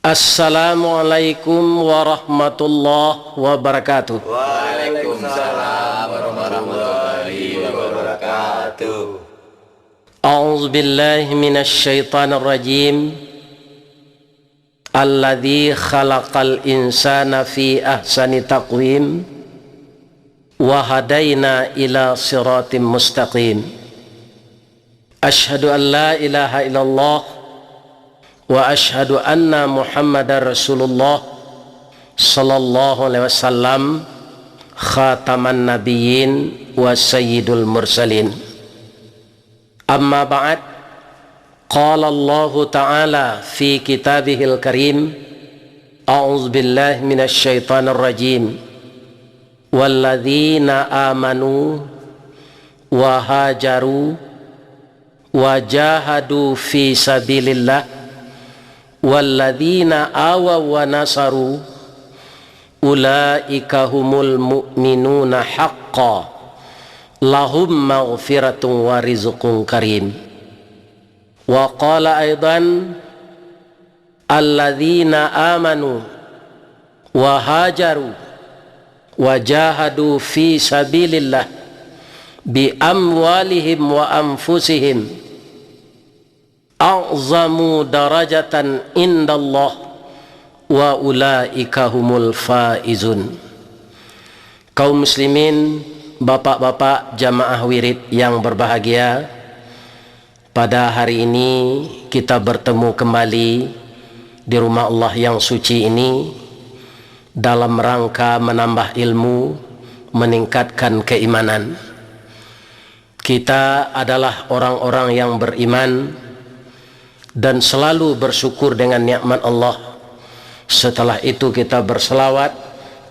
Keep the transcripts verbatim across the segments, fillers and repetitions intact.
Assalamualaikum warahmatullahi wabarakatuh. Waalaikumsalam warahmatullahi wabarakatuh. A'udzubillahi minasyaitonirrajim. Alladzi khalaqal insana fi ahsani taqwim. Wa hadaina ila siratim mustaqim. Asyhadu an la ilaha illallah wa asyhadu anna Muhammadar Rasulullah sallallahu alaihi wasallam, khataman nabiyyin wa sayyidul mursalin. Amma ba'd, qala Allahu ta'ala fi kitabihil karim, a'udzubillahi minasyaitonirrajim. Walladzina amanu wa hajaru wa jahadu fi sabilillah, walladzina awaw wa nasaru, ulaika humul mu'minuna haqqa, lahum maghfiratun wa rizqun karim. Wa qala aidan, alladzina amanu wa hajaru wa jahadu fi sabilillah bi amwalihim wa anfusihim a'zamu darajatan indallah wa ulaika humul faizun. Kaum muslimin, bapak-bapak jamaah wirid yang berbahagia, pada hari ini kita bertemu kembali di rumah Allah yang suci ini dalam rangka menambah ilmu, meningkatkan keimanan. Kita adalah orang-orang yang beriman dan selalu bersyukur dengan nikmat Allah. Setelah itu kita berselawat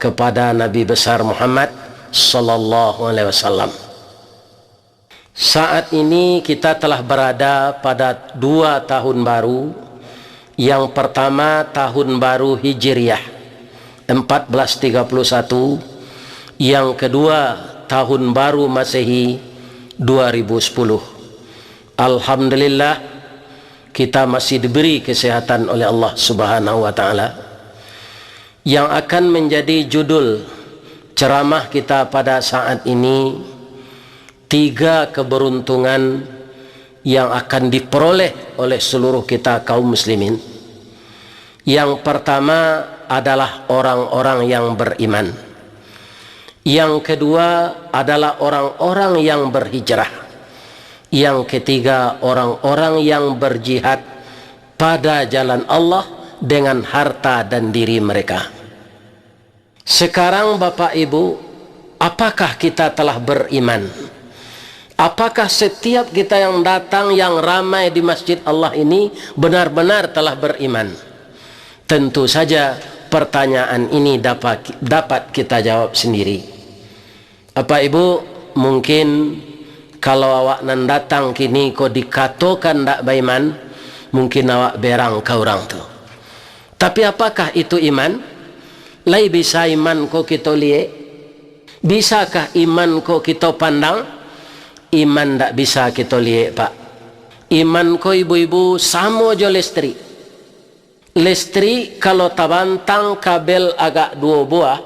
kepada Nabi besar Muhammad sallallahu alaihi wasallam. Saat ini kita telah berada pada dua tahun baru. Yang pertama, tahun baru Hijriah, empat belas tiga puluh satu, yang kedua, tahun baru Masehi, dua ribu sepuluh. Alhamdulillah, kita masih diberi kesehatan oleh Allah Subhanahu wa Ta'ala. Yang akan menjadi judul ceramah kita pada saat ini, tiga keberuntungan yang akan diperoleh oleh seluruh kita kaum muslimin. Yang pertama adalah orang-orang yang beriman. Yang kedua adalah orang-orang yang berhijrah. Yang ketiga, orang-orang yang berjihad pada jalan Allah dengan harta dan diri mereka. Sekarang, Bapak Ibu, apakah kita telah beriman? Apakah setiap kita yang datang, yang ramai di masjid Allah ini benar-benar telah beriman? Tentu saja, pertanyaan ini dapat, dapat kita jawab sendiri. Bapak Ibu, mungkin kalau awak nan datang kini ko dikatokan ndak baiman, mungkin awak berang ka urang tu. Tapi apakah itu iman? Lai bisa iman ko kito liek? Bisakah iman ko kito pandang? Iman ndak bisa kito liek, Pak. Iman ko, ibu-ibu, samo jo listrik. Listrik kalau tabantang kabel agak duo buah,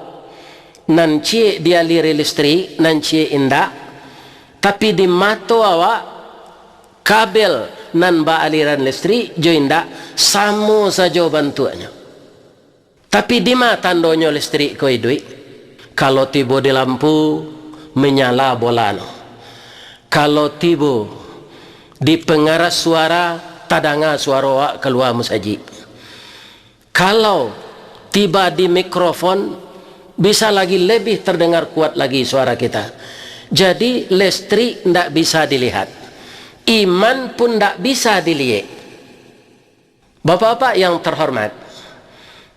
nan ciek di aliran listrik, nan ciek indak, tapi di mato awak, kabel nan baaliran listrik jo indak samo sajo bantuaknyo. Tapi dima tandonyo listrik ko iduik? Kalau tibo di lampu, manyala bolano. Kalau tibo di pangaras suara, tadanga suaro awak kalua musajik. Kalau tiba di mikrofon, bisa lagi lebih terdengar kuat lagi suara kita. Jadi, listrik ndak bisa dilihat. Iman pun ndak bisa diliek. Bapak-bapak yang terhormat,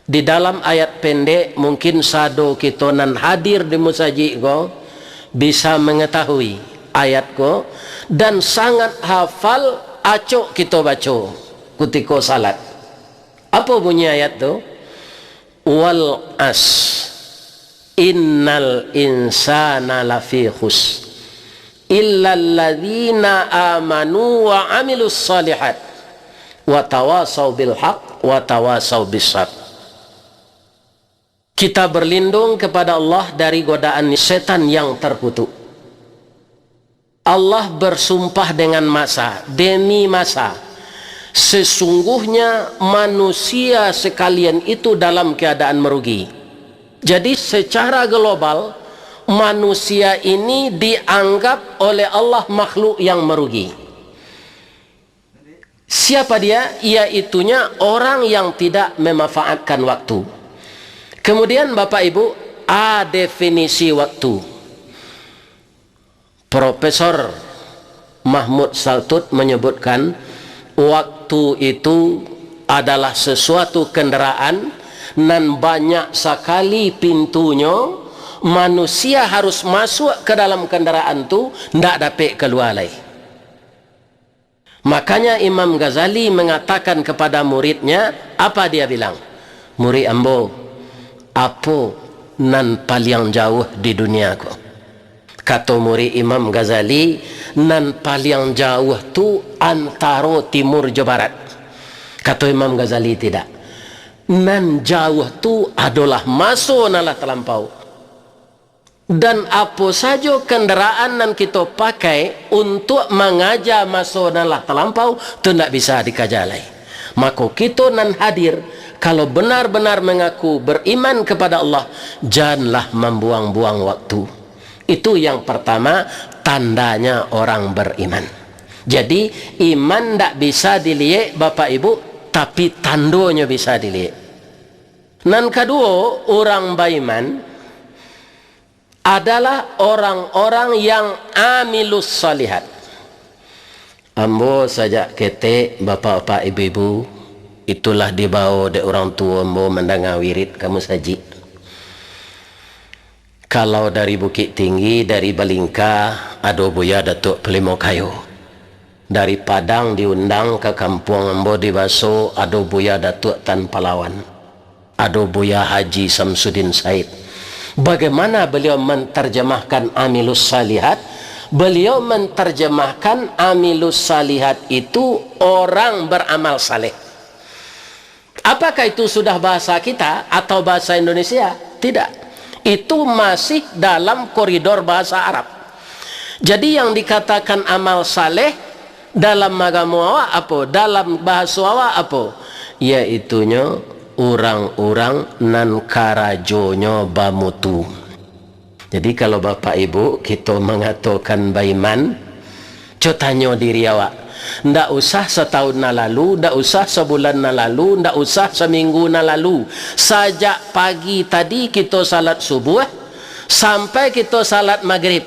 di dalam ayat pendek, mungkin sado kito nan hadir di musajik ko bisa mengetahui ayat ko dan sangat hafal, acok kito baco kutiko salat. Apo bunyi ayat tu? "Wal as, innal insana lafi khus, illalladzina amanu wa amilus shalihat, wa tawasau bil haq, Wa tawasau bis sabr. Kita berlindung kepada Allah dari godaan setan yang terkutuk. Allah bersumpah dengan masa, demi masa, sesungguhnya manusia sekalian itu dalam keadaan merugi. Jadi, secara global, manusia ini dianggap oleh Allah makhluk yang merugi. Siapa dia? Iaitunya orang yang tidak memanfaatkan waktu. Kemudian, Bapak Ibu, a definisi waktu. Profesor Mahmud Saltut menyebutkan, waktu itu adalah sesuatu kendaraan nan banyak sakali pintunyo, manusia harus masuk ke dalam kendaraan tu, ndak dapek kalua lai. Makanya Imam Ghazali mengatakan kepada muridnya, apa dia bilang? "Murid ambo, apo nan paliang jauah di dunia ko?" Kato murid Imam Ghazali, "Nan paliang jauah tu antaro timur jo barat." Kato Imam Ghazali, "Tidak. Nan jauah tu adolah maso nan lah talampau." Dan apo sajo kandaraan nan kito pakai untuak mangaja maso nan lah talampau, tu ndak bisa dikaja lai. Mako, kito nan hadir, kalau benar-benar mangaku beriman kepada Allah, janlah mambuang-buang waktu. Itu yang pertama, tandanya orang beriman. Jadi, iman ndak bisa diliek, Bapak Ibu, tapi tandonyo bisa diliek. Nan kaduo, urang baiman adalah orang-orang yang amilus salihat. Ambo sajak ketek, bapak-bapak, ibu-ibu, itulah dibawo dek urang tuo ambo mandanga wirid ka musajik. Kalau dari Bukittinggi, dari Balingka, ado Buya Datuak Palimo Kayo. Dari Padang diundang ka kampuang ambo di Baso, ado Buya Datuak Tan Palawan. Ado Buya Haji Samsudin Said. Bagaimana beliau menterjemahkan amilus salihat? Beliau menterjemahkan amilus salihat itu orang beramal saleh. Apakah itu sudah bahasa kita atau bahasa Indonesia? Tidak. Itu masih dalam koridor bahasa Arab. Jadi, yang dikatakan amal saleh dalam agamo awak apo? Dalam bahaso awak apo? Yaitunyo urang-urang nan karajonyo bamutu. Jadi, kalau bapak ibu kito mangatokan baiman, co tanyo diri awak. Ndak usah satahun nan lalu, ndak usah sabulan nan lalu, ndak usah saminggu nan lalu. Sajak pagi tadi kito salat subuah, sampai kito salat magrib.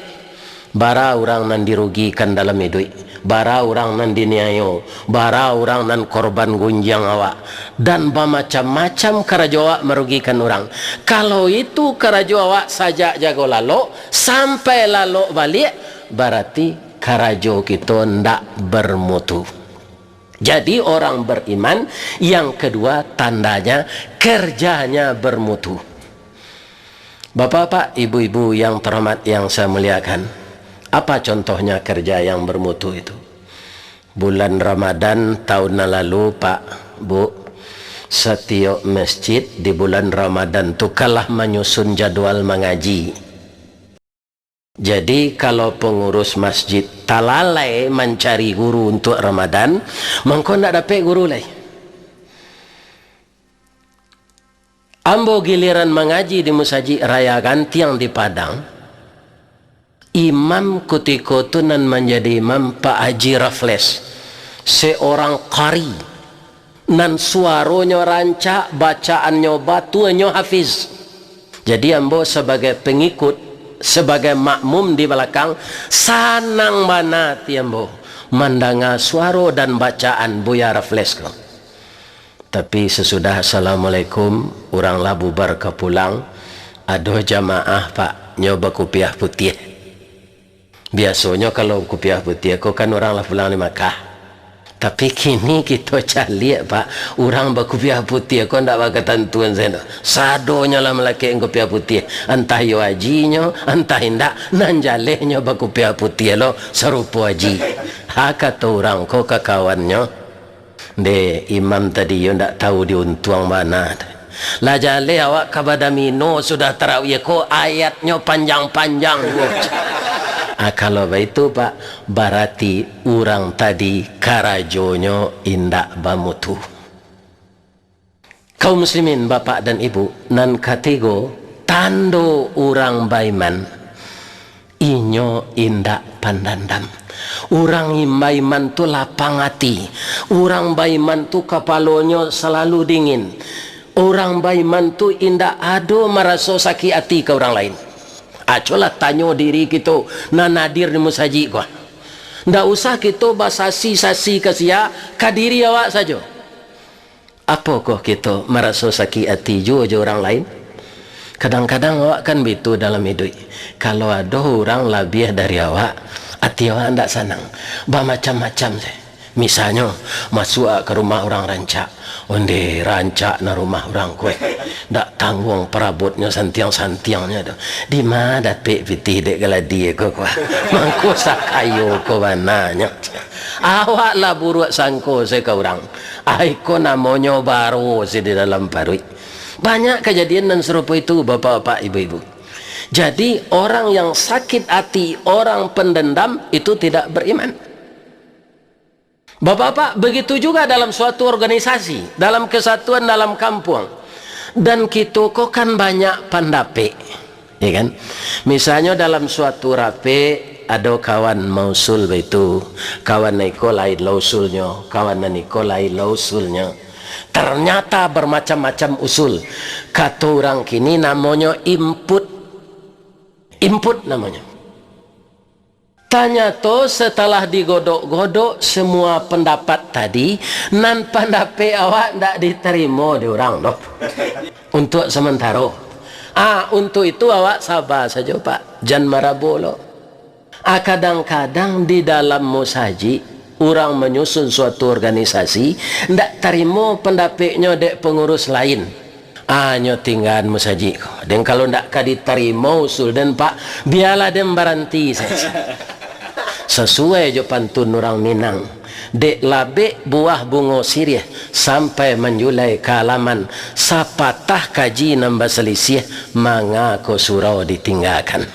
Bara urang nan dirugikan dalam iduik, bara urang nan diniayo, bara urang nan korban gunjiang awak, dan bamacam-macam karajo awak marugikan urang. Kalau itu karajo awak sajak jago lalok sampai lalok baliak, barati karajo kito ndak bermutu. Jadi, orang beriman yang kedua tandanya kerjanya bermutu. Bapak-bapak, ibu-ibu yang terhormat yang saya muliakan, apa contohnya kerja yang bermutu itu? Bulan Ramadan tahun nan lalu, Pak, Bu, satiok masjid di bulan Ramadan tu kalah manyusun jadwal mangaji. Jadi, kalau pangurus masjid talalai mancari guru untuak Ramadan, mangko ndak dapek guru lai. Ambo giliran mangaji di Musajik Raya Gantiang di Padang, imam kutiko tu nan manjadi imam Pak Haji Rafles, seorang qari, nan suaronyo rancak, bacaannyo batua, nyo hafiz. Jadi, ambo sabagai pangikut, sabagai makmum di balakang, sanang bana ati ambo mandanga suaro dan bacaan Buya Rafles ko. Tapi, sasudah assalamualaikum, urang lah bubar ka pulang, ado jamaah, Pak, nyo bakupiah putiah. Biasonyo, kalau kupiah putiah ko kan urang lah pulang di Makkah. Tapi, kini kito caliak, Pak, urang bakupiah putiah ko ndak bakatantuan sajo. Sadonyo lah malakek kupiah putiah, antah iyo hajinyo, antah indak, nan jalehnyo bakupiah putiah lo sarupo haji. Ha, kato urang ko ka kawannyo, Ndeh, imam tadi yo ndak tahu diuntuang bana. Lah jaleh awak ka badamino sudah tarawih ko, ayatnyo panjang-panjang. Ah, kalau baitu, Pak, barati urang tadi karajonyo indak bamutu. Kaum muslimin, bapak dan ibu, nan katigo, tando urang baiman, inyo indak pandandam. Urang im-, baiman tu lapang ati. Urang baiman tu kapalonyo salalu dingin. Urang baiman tu indak ado maraso sakik ati ka urang lain. Acolah tanyo diri kito nan hadir di musajik ko. Ndak usah kito basasi-sasi ka sia, ka diri awak sajo. Apokoh kito maraso sakik ati juo jo urang lain? Kadang-kadang awak kan bitu dalam iduik. Kalau ado urang labiah dari awak, ati awak ndak sanang. Bamacam-macam se. Misalnyo, masuak ka rumah urang rancak. Onde rancak na rumah urang ko, eh. Ndak tangguang parabotnyo santiang-santiangnyo tu. Di ma dapek pitih dek galadi ko, kuah? Mangko sakayo ko bananyo. Awak lah buruak sangko se ka urang. Ai ko namonyo baro se di dalam paruik. Banyak kajadian nan sarupo itu, bapak-bapak, ibu-ibu. Jadi, orang yang sakit hati, orang pendendam, itu tidak beriman. Bapak-bapak, begitu juga dalam suatu organisasi, dalam kesatuan, dalam kampuang. Dan kito ko kan banyak pandapek. Ya kan? Misalnyo dalam suatu rapek, ado kawan mausul baitu, kawan nan iko lain lo usulnyo, kawan nan iko lain lo usulnyo. Ternyata bermacam-macam usul. Kato urang kini namonyo input. Input namonyo. Tanyato setelah digodok-godok semua pendapat tadi, nan pandapek awak ndak ditarimo di urang doh. Untuk sementaro. Ah, untuk itu awak saba sajo, Pak. Jan marabo lo. Ah, kadang-kadang di dalam musajik, urang manyusun suatu organisasi, ndak tarimo pandapeknyo dek pangurus lain. Ah, nyo tinggaan musajik ko. Den kalau ndak ka ditarimo usul den, Pak, bialah den baranti sajo. Sasuai jo pantun urang Minang, "Dek labek buah bungo siriah, sampai manjulai ka alaman, sapatah kaji nan basalisiah, manga ko surau ditinggakan."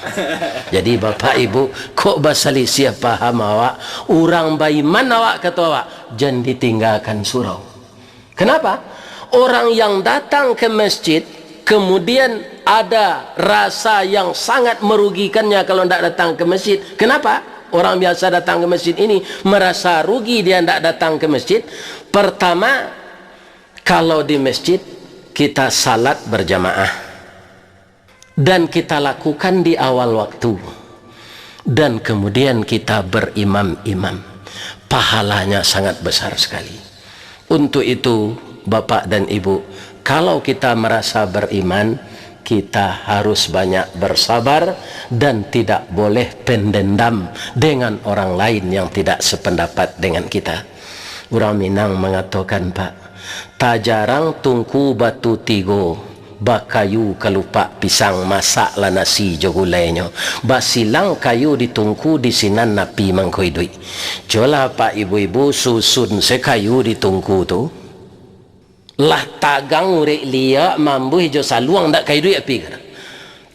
Jadi, Bapak Ibu, kok basalisiah paham awak, urang baiman awak, kato awak, jan ditinggakan surau. Kenapa? Orang yang datang ke masjid, kemudian ada rasa yang sangat merugikannya kalau ndak datang ke masjid. Kenapa? Orang biasa datang ke masjid ini merasa rugi dia ndak datang ke masjid. Pertama, kalau di masjid kita salat berjamaah. Dan kita lakukan di awal waktu, dan kemudian kita berimam-imam, pahalanya sangat besar sekali. Untuk itu, Bapak dan Ibu, kalau kita merasa beriman, kita harus banyak bersabar dan tidak boleh pendendam dengan orang lain yang tidak sependapat dengan kita. Urang Minang mangatokan, Pak, tajarang tungku batu tigo, bakayu kalupak pisang, masaklah nasi jo gulainyo, basilang kayu di tungku, di sinan api mangko iduik. Jolah, Pak, ibu-ibu, susun se kayu di tungku tu. Lah tagang urek liak, mambuih jo saluang, ndak ka iduik api ka.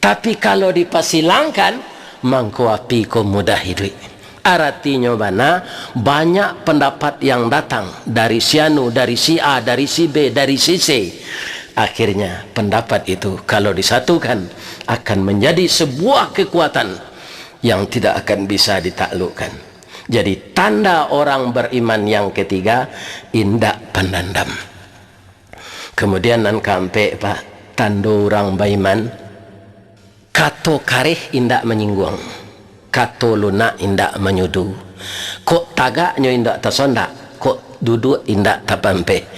Tapi kalau dipasilangkan, mangko api ko mudah iduik. Aratinyo bana, banyak pendapat yang datang dari si anu, dari si A, dari si B, dari si C. Akhirnya, pendapat itu kalau disatukan akan menjadi sebuah kekuatan yang tidak akan bisa ditaklukkan. Jadi, tanda orang beriman yang ketiga, indak pandandam. Kemudian nan kaampek, Pak, tando urang baiman, kato kareh indak manyingguang, kato lunak indak manyudu, kok tagaknyo indak tasondak, kok duduak indak tapampeh.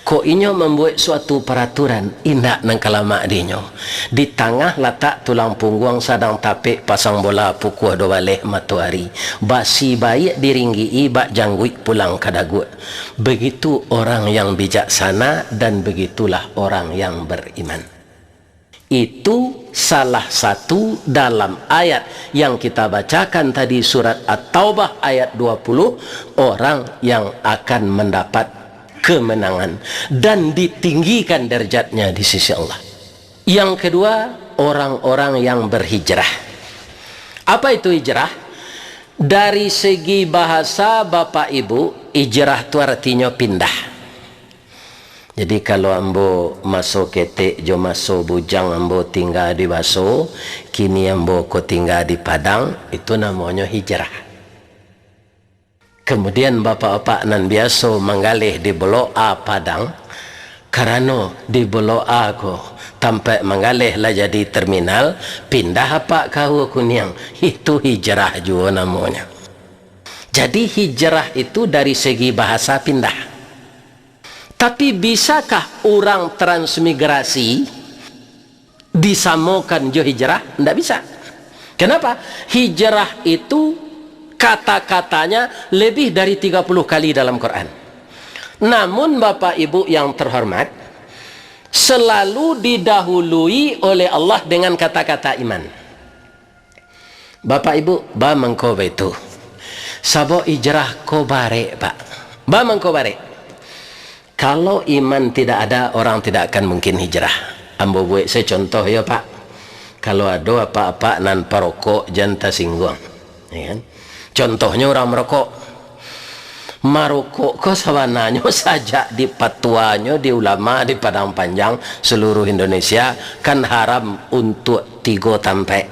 Kok inyo mambuek suatu paraturan, indak nan ka lamak dinyo. Di tangah latak tulang pungguang, sadang tapek pasang bola, pukua duo baleh matoari. Basi baiak diringgi-i, bak jangguik pulang ka daguak. Begitu orang yang bijaksana, dan begitulah orang yang beriman. Itu salah satu dalam ayat yang kita bacakan tadi, surat At-Taubah ayat dua puluh, orang yang akan mendapat kemenangan dan ditinggikan derajatnya di sisi Allah. Yang kedua, orang-orang yang berhijrah. Apa itu hijrah? Dari segi bahasa, Bapak Ibu, hijrah tu artinyo pindah. Jadi, kalau ambo maso ketek jo maso bujang ambo tingga di Baso, kini ambo ko tingga di Padang, itu namonyo hijrah. Kemudian, bapak-bapak nan biaso manggaleh di Blok A Padang, karano di Blok A ko tampek manggaleh lah jadi terminal, pindah apak ka Hawo Kuniang, itu hijrah juo namonyo. Jadi, hijrah itu dari segi bahasa pindah. Tapi, bisakah urang transmigrasi disamokan jo hijrah? Ndak bisa. Kenapa? Hijrah itu kata-katanya lebih dari tiga puluh kali dalam Quran. Namun, Bapak Ibu yang terhormat, selalu didahului oleh Allah dengan kata-kata iman. Bapak Ibu, ba mangko baitu. Sabab hijrah ko barek, Pak. Ba mangko barek. Kalau iman tidak ada, orang tidak akan mungkin hijrah. Ambo buek se contoh yo, Pak. Kalau ado apak-apak nan parokok, jan tasingguang. Ya kan? Contohnyo urang marokok. Marokok ko sabananyo sajak di patuanyo, di ulama di Padang Panjang seluruh Indonesia, kan haram untuak tigo tampek.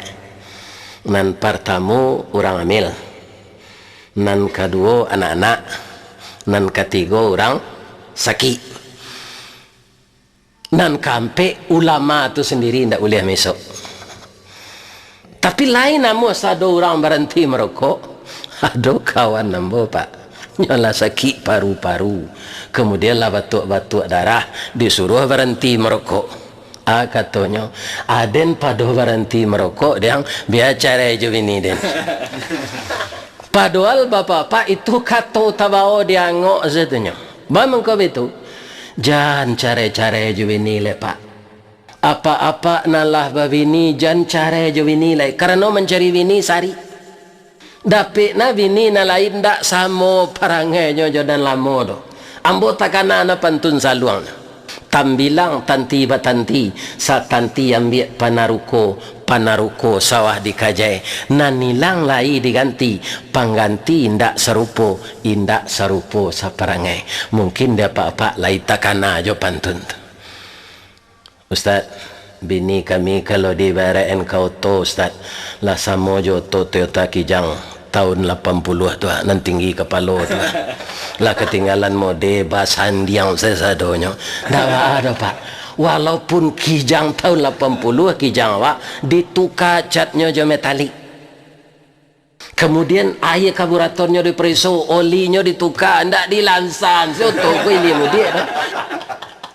Nan partamo, urang amil. Nan kaduo, anak-anak. Nan katigo, urang sakik. Nan kaampek, ulama tu sandiri indak buliah maisok. Tapi, lain namuah sado urang baranti marokok. Ado kawan ambo, Pak. Nyo lah sakik paru-paru. Kemudian lah batuak-batuak darah, disuruah baranti marokok. Ah, katonyo, "Aden pado baranti marokok, Diang, bia carai jo bini den." Padohal, bapak-bapak, itu kato tabao di angok satunyo. Ba mangko baitu, jan carai-carai jo bini lai, Pak. Apak-apak nan lah babini, jan carai jo bini lai, karano mancari bini sari. Dapek na bini nan lain, ndak samo parangainyo jo nan lamo doh. Ambo takana na pantun saluang. Tambilang tanti batanti, satanti ambiak panaruko, panaruko sawah dikajai. Nan ilang lai diganti, pangganti indak sarupo, indak sarupo saparangai. Mungkin di apak-apak lai takana jo pantun tu. "Ustaz, bini kami kalau dibarek-an ka oto, Ustaz, lah samo jo oto Toyota Kijang tahun lapan puluah tu, ah, nan tinggi kapalo tu, ah. Lah katinggalan mode, basandiang sasadonyo." Ndak baa doh, Pak. Walaupun Kijang tahun lapan puluah, Kijang awak, dituka catnyo jo metalik. Kemudian, aia karburatonnyo dipareso, olinyo dituka, ndak dilansan, se oto ko ilia mudiak doh.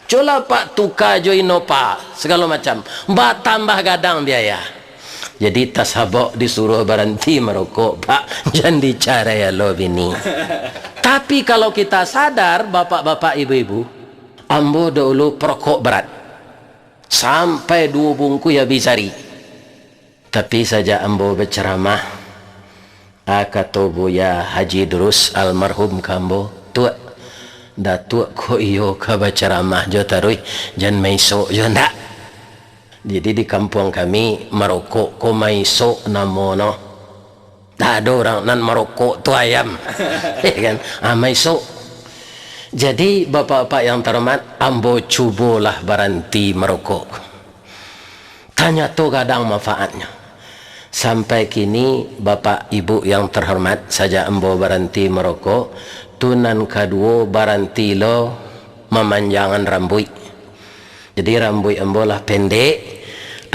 Cubolah, Pak, tuka jo Innova, sagalo macam. Batambah gadang biaya. Jadi, tasabok disuruah baranti marokok, Pak, jan dicarai alo bini. Tapi, kalau kita sadar, bapak-bapak, ibu-ibu, ambo dahulu parokok barat. Sampai duo bungkuih abih sahari. Tapi, sajak ambo bacaramah, ah, kato Buya Haji Durus almarhum ka ambo, "Tuak, Datuak ko iyo ka bacaramah jo taruih, jan maisok jo ndak." Jadi, di kampuang kami, marokok ko maisok namono. Ndak ado urang nan marokok tu ayam. Ya kan? Ah, maisok. Jadi, bapak-bapak yang terhormat, ambo cubolah baranti marokok. Tanyato gadang manfaatnyo. Sampai kini, bapak ibu yang terhormat, sajak ambo baranti marokok, tu nan kaduo baranti lo mamanjangan rambuik. Jadi, rambuik ambo lah pendek,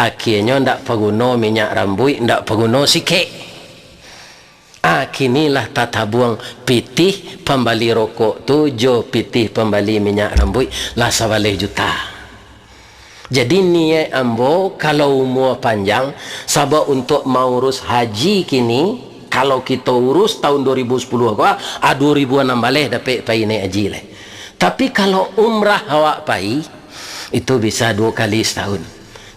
akienyo ndak paguno minyak rambuik, ndak paguno sikek. Ah, kini lah tatabuang pitih pambali rokok tu jo pitih pambali minyak rambuik lah sabaleh juta. Jadi, niaik ambo, kalau umua panjang, sabab untuak maurus haji kini, kalau kito urus tahun duo ribu sapuluah ko, ah, duo ribu anam baleh dapek pai naiak haji lai. Tapi, kalau umrah awak pai, itu bisa duo kali satahun.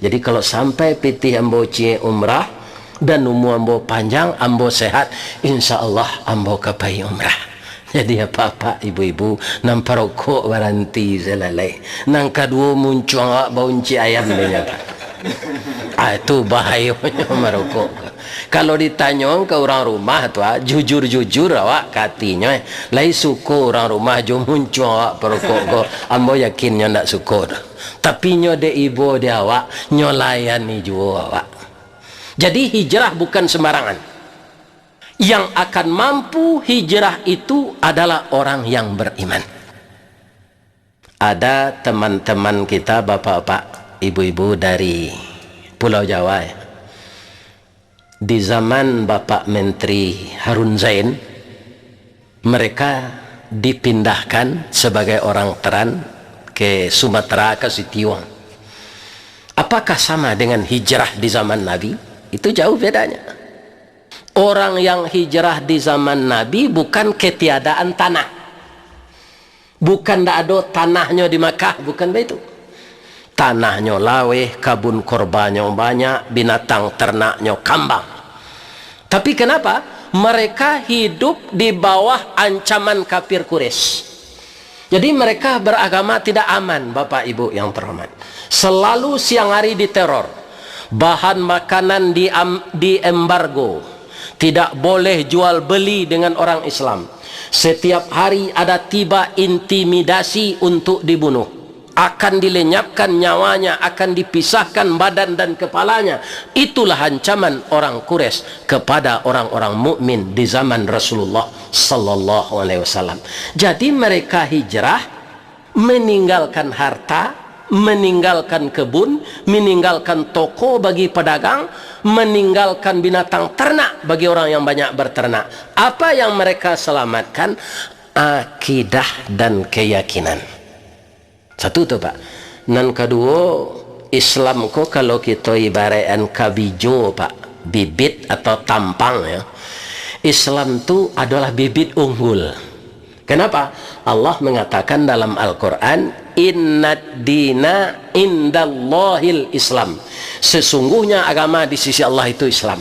Jadi, kalau sampai pitih ambo ciek umrah, dan umua ambo panjang, ambo sehat, insya Allah ambo ka pai umrah. Jadi apak-apak, ibu-ibu, nan parokok baranti salalai. Nan kaduo muncuang awak bauncik ayam, deh, nyo. Ah, itu bahayonyo marokok. Kalau ditanyo ka urang rumah tu, ah, jujur-jujur awak ka atinyo, eh. Lai suko urang rumah jo muncuang awak parokok ko, ambo yakin nyo ndak suko doh. Tapi nyo dek ibo di awak, nyo layani juo awak. Jadi hijrah bukan sembarangan. Yang akan mampu hijrah itu adalah orang yang beriman. Ada teman-teman kita, bapak-bapak, ibu-ibu dari Pulau Jawa, ya. Di zaman Bapak Menteri Harun Zain, mereka dipindahkan sebagai orang Teran ke Sumatera, ke Sitiuang. Apakah sama dengan hijrah di zaman Nabi? Itu jauh bedanya. Orang yang hijrah di zaman Nabi bukan ketiadaan tanah. Bukan ndak ado tanahnyo di Makkah, bukan baitu. Tanahnyo laweh, kabun korbanyo banyak, binatang ternaknyo kambang. Tapi kenapa? Mereka hidup di bawah ancaman kafir Quraisy. Jadi mereka beragama tidak aman, Bapak Ibu yang terhormat. Selalu siang hari diteror. Bahan makanan diam-, diembargo. Tidak boleh jual beli dengan orang Islam. Setiap hari ada tiba intimidasi untuk dibunuh. Akan dilenyapkan nyawanya, akan dipisahkan badan dan kepalanya. Itulah ancaman orang Quraisy kepada orang-orang mukmin di zaman Rasulullah sallallahu alaihi wasallam. Jadi mereka hijrah, meninggalkan harta, meninggalkan kebun, meninggalkan toko bagi pedagang, meninggalkan binatang ternak bagi orang yang banyak berternak. Apa yang mereka selamatkan? Akidah dan keyakinan. Satu tu, Pak. Nan kaduo, Islam ko kalau kito ibaratkan kabijo, Pak, bibit atau tampang, ya. Islam tu adalah bibit unggul. Kenapa? Allah mengatakan dalam Al-Quran, "Innad dina indallahil Islam." Sesungguhnya agama di sisi Allah itu Islam.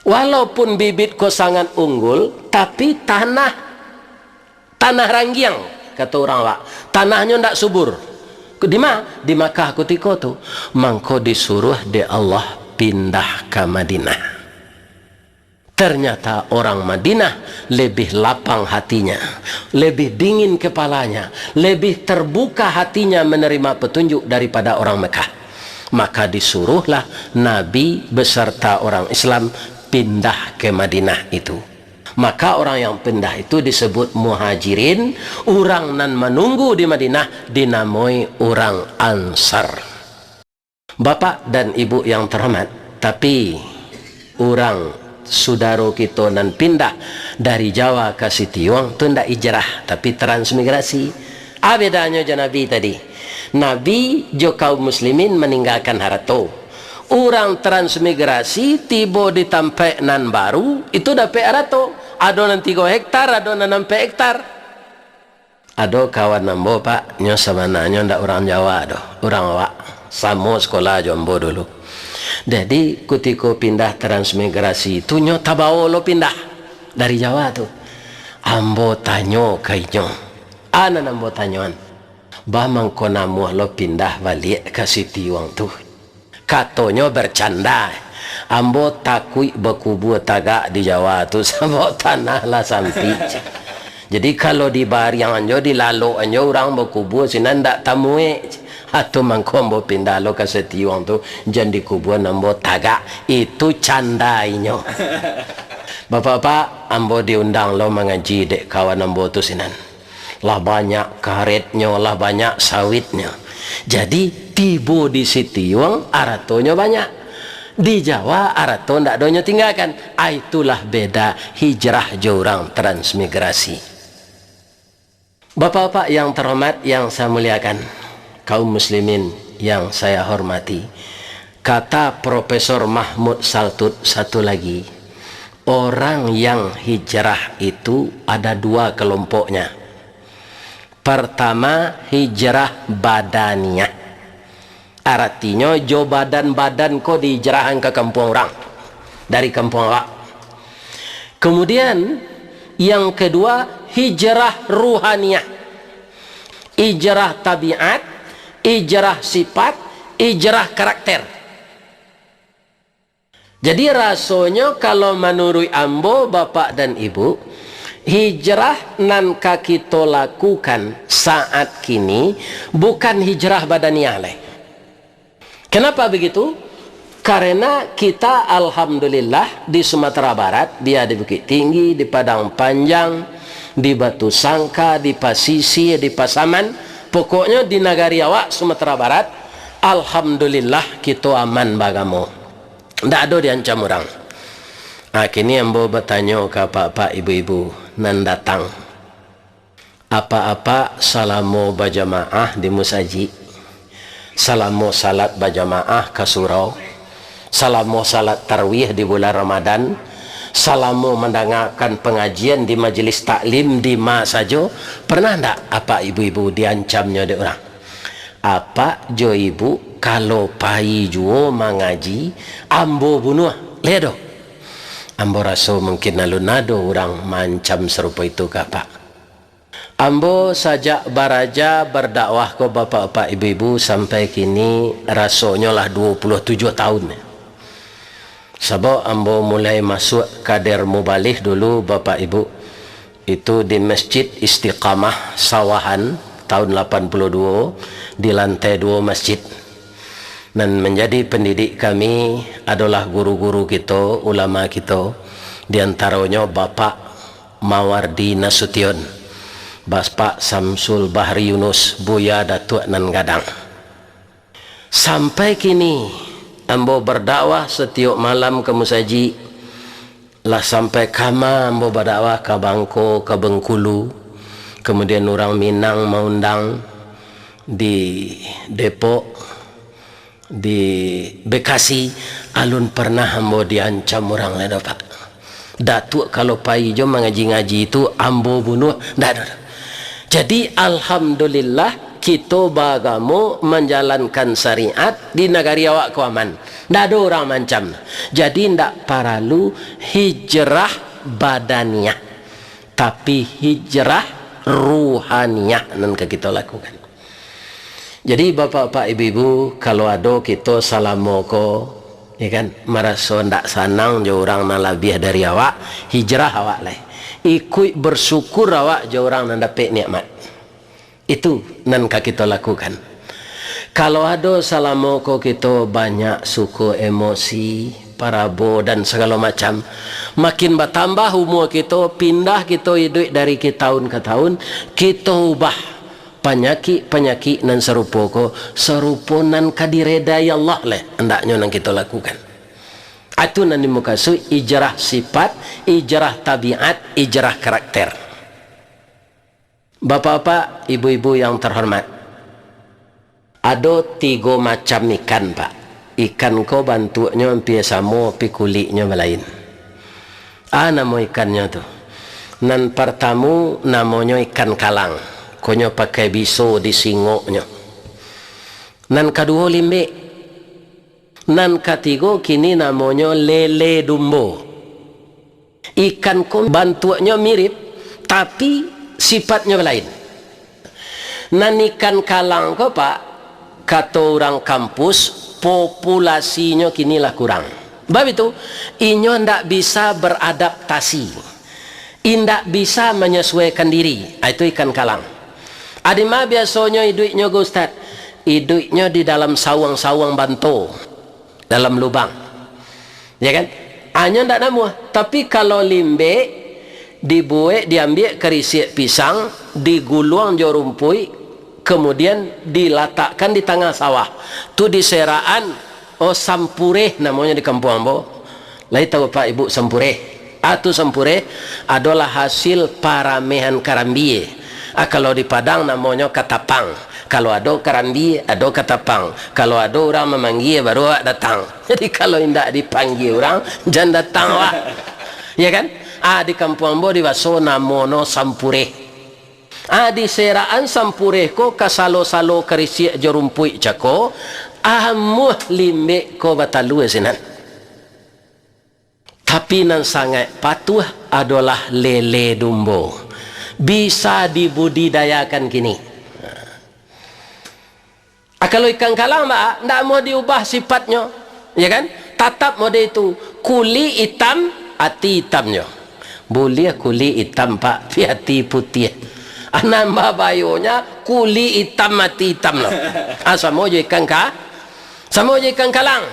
Walaupun bibit ko sangat unggul, tapi tanah, tanah ranggiang, kato urang awak. Tanahnyo ndak subur. Di ma? Di Makkah kutiko tu. Mangko disuruh dek Allah pindah ka Madinah. Ternyata orang Madinah lebih lapang hatinya, lebih dingin kepalanya, lebih terbuka hatinya menerima petunjuk daripada orang Mekah. Maka disuruhlah Nabi beserta orang Islam pindah ke Madinah itu. Maka orang yang pindah itu disebut Muhajirin, urang nan manunggu di Madinah dinamoi urang Ansar. Bapak dan Ibu yang terhormat, tapi urang sudaro kito nan pindah dari Jawa ka Sitiuang tu ndak hijrah, tapi transmigrasi. A bedanyo jo Nabi tadi. Nabi jo kaum muslimin maninggakan harato. Urang transmigrasi tibo di tampaik nan baru, itu dapek harato. Ado nan tigo hektar, ado nan ampek hektar. Ado kawan ambo, Pak, nyo sabananyo ndak urang Jawa doh, urang awak, samo sekolah jo ambo dulu. Jadi, kutiko pindah transmigrasi tu, nyo tabawo lo pindah dari Jawa tu. Ambo tanyo ka inyo, a nan ambo tanyoan, "Bah, mangko namuah lo pindah baliak ka Sitiuang tu?" Katonyo bercanda, "Ambo takuik bakubua tagak di Jawa tu, sabab tanah lah sampik." Jadi, kalau dibariang anjo, dilalok anjo, urang bakubua sinan ndak tamuek. Atau mangko ambo pindah lo ka Sitiuang tu, jan dikubuan ambo tagak. Itu canda inyo. Bapak-bapak, ambo diundang lo mangaji dek kawan ambo tu sinan. Lah banyak karetnyo, lah banyak sawitnyo. Jadi, tibo di Sitiuang, aratonyo banyak. Di Jawa, arato ndak donyo tinggakan. Ah, itulah beda hijrah jo urang transmigrasi. Bapak-bapak yang terhormat, yang saya muliakan, kaum muslimin yang saya hormati, kata Profesor Mahmud Saltut satu lagi, orang yang hijrah itu ada dua kelompoknya. Pertama, hijrah badaniah. Aratinyo, jo badan-badan ko dihijrahan ka kampuang urang, dari kampuang awak. Kemudian, yang kedua, Hijrah ruhaniah, hijrah tabiat, hijrah sifat, hijrah karakter. Jadi, rasonyo, kalau manuruik ambo, bapak dan ibu, hijrah nan ka kito lakukan saat kini bukan hijrah badaniah lai. Kenapa begitu? Karena kita, alhamdulillah, di Sumatera Barat, bia di Bukittinggi, di Padang Panjang, di Batusangka, di Pasisia, di Pasaman, pokoknyo di nagari awak, Sumatera Barat, alhamdulillah, kito aman baagamo. Ndak ado diancam urang. Ah, kini ambo batanyo ka apak-apak, ibu-ibu nan datang. Apak-apak salamo bajamaah di musajik, salamo salat bajamaah ka surau, salamo salat tarawih di bulan Ramadan, salamo mandangakan pangajian di majelis taklim di ma sajo, pernah ndak apak ibu-ibu diancamnyo dek urang? Apak jo ibu, kalau pai juo mangaji, ambo bunuah, lai ado? Ambo raso mungkin alun ado urang maancam sarupo itu ka apak. Ambo sajak baraja bardakwah ko, bapak-bapak, ibu-ibu, sampai kini rasonyo lah duo puluah tujuah taun. Sabab ambo mulai masuak kader mubalih dulu, bapak ibu, itu di Masjid Istiqamah Sawahan taun lapan puluah duo, di lantai duo masjid. Nan manjadi pandidik kami adolah guru-guru kito, ulama kito, di antaronyo Bapak Mawardi Nasution, Bapak Samsul Bahri Yunus, Buya Datuak nan gadang. Sampai kini, ambo bardakwah satiok malam ka musajik, lah sampai kama ambo badakwah ka Bangko, ka Bengkulu, kamudian urang Minang maundang di Depok, di Bekasi, alun parnah ambo diancam urang lai doh, Pak. Datuak kalau pai jo mangaji-ngaji tu, ambo bunuah, ndak ado doh. Jadi, alhamdulillah, kito baagamo, manjalankan syariat di nagari awak ko aman. Ndak ado urang maancam. Jadi, ndak paralu hijrah badaniah, tapi hijrah ruhaniah nan ka kito lakukan. Jadi, bapak-bapak, ibu-ibu, kalau ado kito salamo ko, ya kan, maraso ndak sanang jo urang nan labiah dari awak, hijrah awak lai. Ikuik bersyukur awak jo urang nan dapek nikmat. Itu nan ka kito lakukan. Kalau ado salamo ko kito banyak suko, emosi, parabo, dan sagalo macam, makin batambah umua kito, pindah kito iduik dari ki-, taun ka taun, kito ubah. Panyakik-panyakik nan sarupo ko, sarupo nan ka diredai Allah lai, andaknyo nan kito lakukan. Itu nan dimukasuik ijrah sifat, ijrah tabiat, ijrah karakter. Bapak-bapak, ibu-ibu yang terhormat, ado tigo macam ikan, Pak. Ikan ko bantuaknyo ampia samo, tapi kuliknyo balain. A namo ikannyo tu? Nan partamu namonyo ikan kalang, konyo pakai biso di singoknyo. Nan kaduo limbek. Nan katigo kini namonyo lele dumbo. Ikan ko bantuaknyo mirip, tapi sipatnyo balain. Nan ikan kalang ko, Pak, kato urang kampus, populasinyo kini lah kurang. Bab itu, inyo ndak bisa beradaptasi, indak bisa manyasuaikan diri. Ah, itu ikan kalang. A di ma biasonyo iduiknyo ko, Ustaz? Iduiknyo di dalam sawang-sawang banto, dalam lubang. Ya kan? Anyo ndak namuah. Tapi kalau limbek, dibuek, diambiak karisiak pisang, diguluang jo rumpuik, kemudian dilatakkan di tangah sawah. Tu diserakan, oh, sampureh namonyo di kampuang ambo. Lai tahu Apak Ibu sampureh? Ah, tu sampureh adolah hasil paramehan karambie. Ah, kalau di Padang namonyo katapang. Kalau ado karambie, ado katapang. Kalau ado urang mamanggie, baru awak datang. Jadi, kalau indak dipanggie urang, jan datang awak. Ya kan? Ah, di kampuang ambo dibaso namono sampureh. Ah, diserakan sampureh ko ka salo-salo karisiak jo rumpuik cako, amuah limbek ko batalua sinan. Tapi nan sangaik patuah adolah lele dumbo. Bisa dibudidayakan kini. Ah, kalau ikan kalang, Pak, ndak mau diubah sifatnyo, ya kan? Tatap model itu, kulik itam, ati itamnyo. Buliah kulik itam, Pak, pi ati putiah. Nan babayonyo kulik itam, ati itam lo. Ah, samo jo ikan ka, samo jo ikan kalang.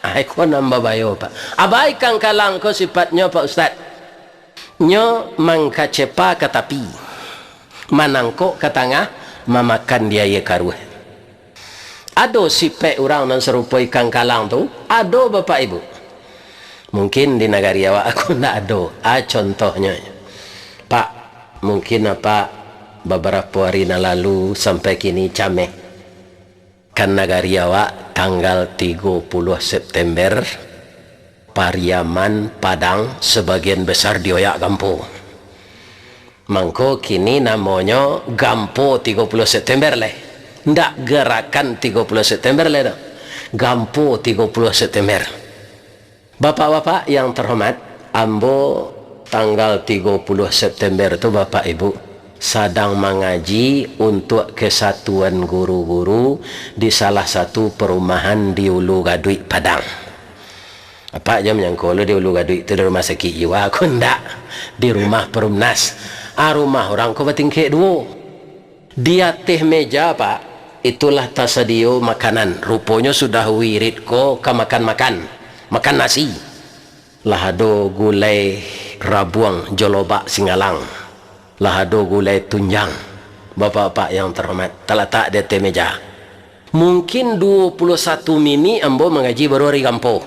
Ah, iko nan babayo, Pak. Apo ikan kalang ko sifatnyo, Pak Ustaz? Nyo mangkacepa ka tapi, manangkok ka tangah, mamakan di aia karuah. Ado sipek urang nan sarupo ikan kalang tu? Ado, Bapak Ibu. Mungkin di nagari awak ko ndak ado. Ah, contohnyo, Pak, mungkin Apak babarapo ari nan lalu sampai kini cameh. Kan nagari awak tanggal tigo puluah September, Pariaman, Padang, sabagian basar dioyak gampo. Mangko kini namonyo gampo tigo puluah September lai. Ndak garakan tigo puluah September lai doh. Gampo tigo puluah September. Bapak-bapak yang terhormat, ambo tanggal tigo puluah September tu, Bapak Ibu, sadang mangaji untuak kesatuan guru-guru di salah satu perumahan di Ulu Gaduik, Padang. Apak jan manyangko lo di Ulu Gaduik tu di rumah sakik jiwa, ko ndak, di rumah perumnas. Ah, rumah urang ko batingkek duo. Di ateh meja, Pak, itulah tasadio makanan. Ruponyo sudah wirid ko ka makan-makan, makan nasi. Lah ado gulai rabuang jo lobak singalang. Lah ado gulai tunjang. Bapak-bapak yang terhormat, talatak di ateh meja. Mungkin duo puluah satu mini ambo mangaji baru ari gampo.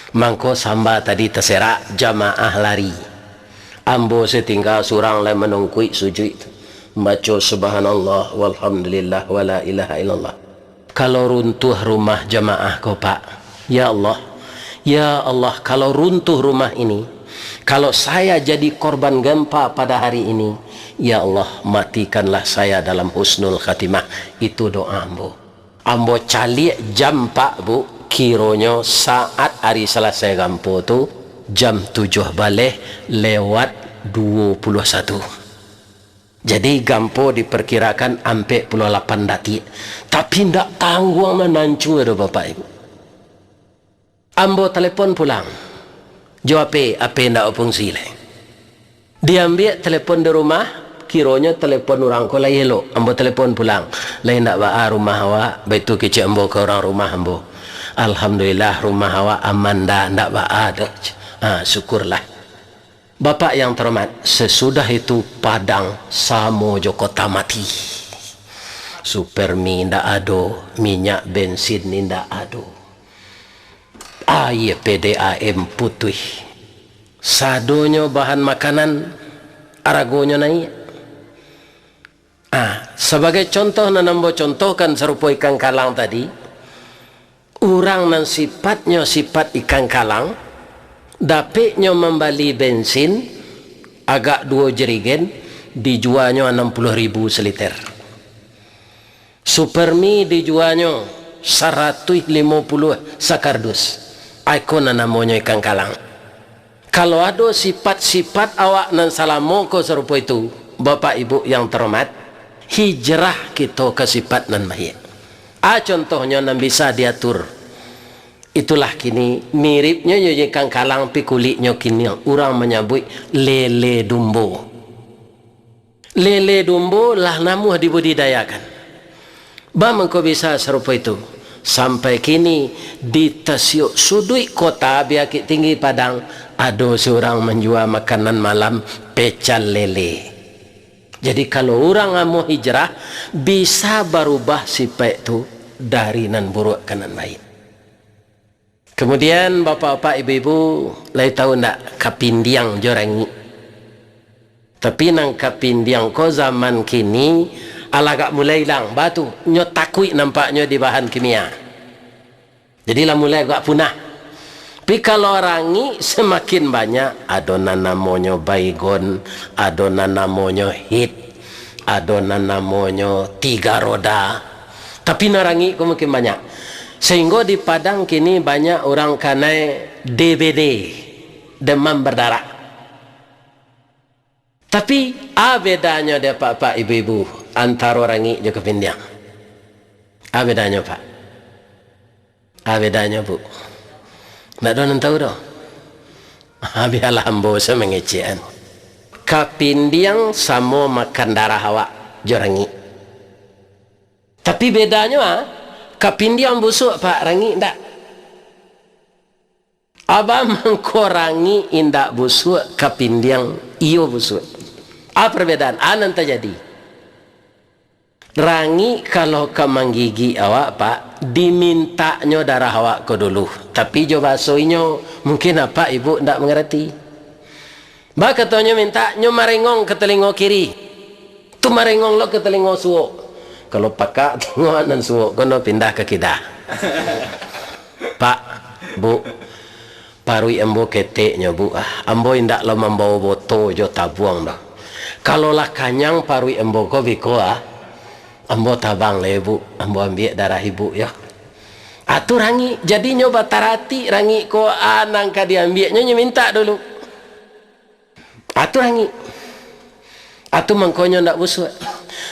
Mangko samba tadi taserak, jamaah lari. Ambo satingga surang lai manungkuik sujuik tu, mambaco subhanallah walhamdulillah wala ilaha illallah. Kalau runtuah rumah jamaah ko, Pak, ya Allah, ya Allah, kalau runtuh rumah ini, kalau saya jadi korban gempa pada hari ini, ya Allah, matikanlah saya dalam husnul khatimah. Itu doa ambo. Ambo caliak jam, Pak, Bu, kironyo saat ari salasai gampo tu, jam tujuah baleh lewat duo puluah satu. Jadi, gampo diperkirakan ampek puluah lapan datiak. Tapi, ndak tangguang nan ancua doh, Bapak Ibu. Ambo talepon pulang. Jo ape, ape ndak bafungsi lai. Diambiak talepon di rumah, kironyo talepon urang ko lai elok. Ambo talepon pulang. Lai ndak baa rumah awak, baitu kecek ambo ka urang rumah ambo. Alhamdulillah, rumah awak aman, ndak, ndak baa doh. Ha, syukurlah. Bapak yang terhormat, sesudah itu Padang samo jo kota mati. Supermi indak ado, minyak bensin indak ado. Aia P D A M putuih. Sadonyo bahan makanan aragonyo naiak. Ah, sabagai contoh nan ambo contohkan sarupo ikan kalang tadi, urang nan sipatnyo sipat ikan kalang, dapeknyo mambali bensin agak duo jerigen, dijuanyo anam puluah ribu saliter. Supermi dijuanyo saratuih limo puluah sakardus. Ai ko nan namonyo ikan kalang. Kalau ado sipat-sipat awak nan salamo ko sarupo itu, Bapak Ibu yang terhormat, hijrah kito ka sipat nan baiak. A, contohnyo nan bisa diatur. Itulah kini, miripnyo jo ikan kalang, pi kuliknyo kini urang manyabuik lele dumbo. Lele dumbo lah namuah dibudidayakan. Baa mangko bisa sarupo itu? Sampai kini, di tasiok suduik kota Biakik Tinggi Padang, ado surang manjua makanan malam, pecel lele. Jadi, kalau urang amuah hijrah, bisa barubah sipaik tu dari nan buruak ka nan baiak. Kemudian, bapak-bapak, ibu-ibu, lai tahu ndak kapindiang jo rangik? Tapi nan kapindiang ko zaman kini, alah agak mulai ilang. Baa tu, nyo takuik nampaknyo di bahan kimia. Jadi lah mulai agak punah. Tapi kalau rangik semakin banyak, ado nan namonyo Baygon, ado nan namonyo Hit, ado nan namonyo Tiga Roda. Tapi nan rangik ko makin banyak. Sehinggo di Padang kini banyak urang kanai D B D, demam berdarah. Tapi, a bedanyo di apak-apak ibu-ibu antaro rangik jo kapindiang? A bedanyo, Pak? A bedanyo, Bu? Ndak ado nan tahu doh? Bialah ambo se mangecekan. Kapindiang samo makan darah awak jo rangik. Tapi bedanyo, a, kapindiang busuak, Pak, rangik ndak. Abah mangko rangik indak busuak, kapindiang iyo busuak. A perbedaan, a nan tajadi. Rangik kalau ka manggigik awak, Pak, dimintaknyo darah awak ko dulu. Tapi jo bahaso inyo, mungkin apak ibu ndak mangarati. Bakatonyo mintak, nyo marengong ka talingo kiri. Tu marengong lo ka talingo suok. Kalau pakak tengok nan suok, kono pindah ka kida. Pak, Bu, paruik ambo keteknyo, Bu, ah. Ambo indak lo mambawo boto jo tabuang doh. Kalau lah kanyang paruik ambo ko biko, ah, ambo tabang lai, Bu. Ambo ambiak darah ibu, yo. Ah, tu rangik. Jadi nyo bataratik rangik ko, ah, nan ka diambiaknyo, nyo mintak dulu. Atu rangik. Atu mangkonyo ndak busuak.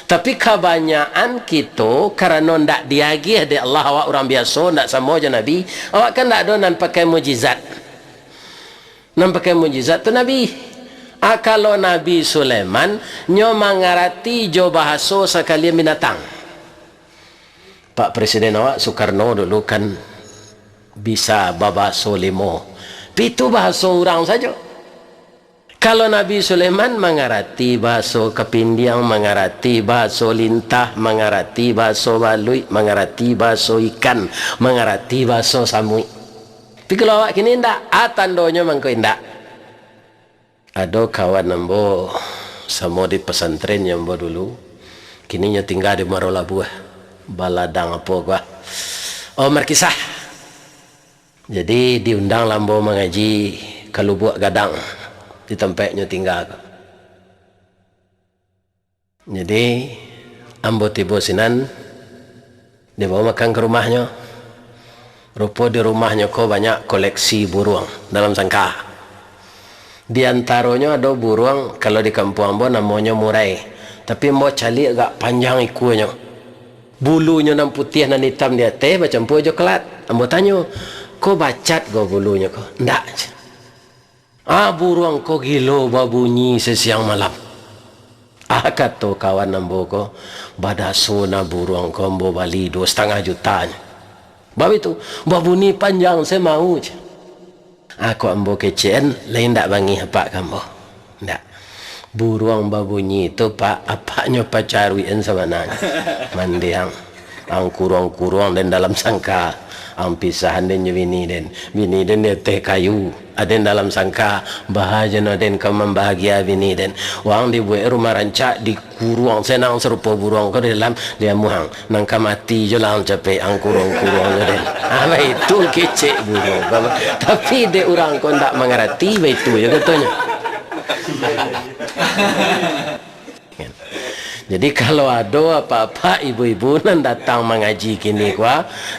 Tapi kabanyakan kito, karano ndak diagiah dek Allah, awak urang biaso, ndak samo jo Nabi, awak kan ndak ado nan pakai mukjizat. Nan pakai mukjizat tu Nabi. Ah, kalau Nabi Sulaiman, nyo mangarati jo bahaso sakalian binatang. Pak Presiden awak, Soekarno, dulu kan bisa babaso limo. Pitu bahaso urang sajo. Kalau Nabi Sulaiman mangarati bahaso kapindiang, mangarati bahaso lintah, mangarati bahaso baluik, mangarati bahaso ikan, mangarati bahaso samuik. Tapi kalau awak kini indak, a tandonyo mangko indak. Ado kawan ambo samo di pasantren nyo ambo dulu, kini nyo tingga di Muaro Labuah, baladang apo ko ah. Oh, markisah. Jadi, diundang lah ambo mangaji ka Lubuak Gadang, di tampaik nyo tingga ko. Jadi, ambo tibo sinan, dibawa makan ka rumahnyo. Rupo di rumahnyo ko banyak koleksi buruang dalam sangka. Di antaronyo ado buruang, kalau di kampuang ambo namonyo murai. Tapi ambo caliak agak panjang ikuanyo. Bulunyo nan putiah nan itam di ateh bacampua jo kelat. Ambo tanyo, "Ko bacat ko bulunyo ko?" "Ndak," jar. "Ah, buruang ko gilo babunyi sasiang malam." Ah, kato kawan ambo ko, "Badaso nah buruang ko ambo bali duo satangah juta nyo." Baitu, babunyi panjang se mau, jar. Ah, kok ambo kecekan, lai ndak bangih apak ka ambo. Ndak. Buruang babunyi tu, Pak, apaknyo pacaruikan sabananyo. Mandiang. Ang kuruang-kuruang den dalam sangka. Ang pisahan den jo bini den. Bini den di ateh kayu. Aden dalam sangka, baa jo no den ka mambahagia bini den. Wang dibuek rumah rancak, dikuruang senang sarupo buruang ko di dalam, diamuah ang. Nan ka mati jo lah ang capek, ang kuruang-kuruang jo den. Ah, baitu kecek buruang. Tapi dek urang ko ndak mangarati, baitu jo katonyo. Jadi, kalau ado apak-apak ibu-ibu nan datang mangaji kini ko,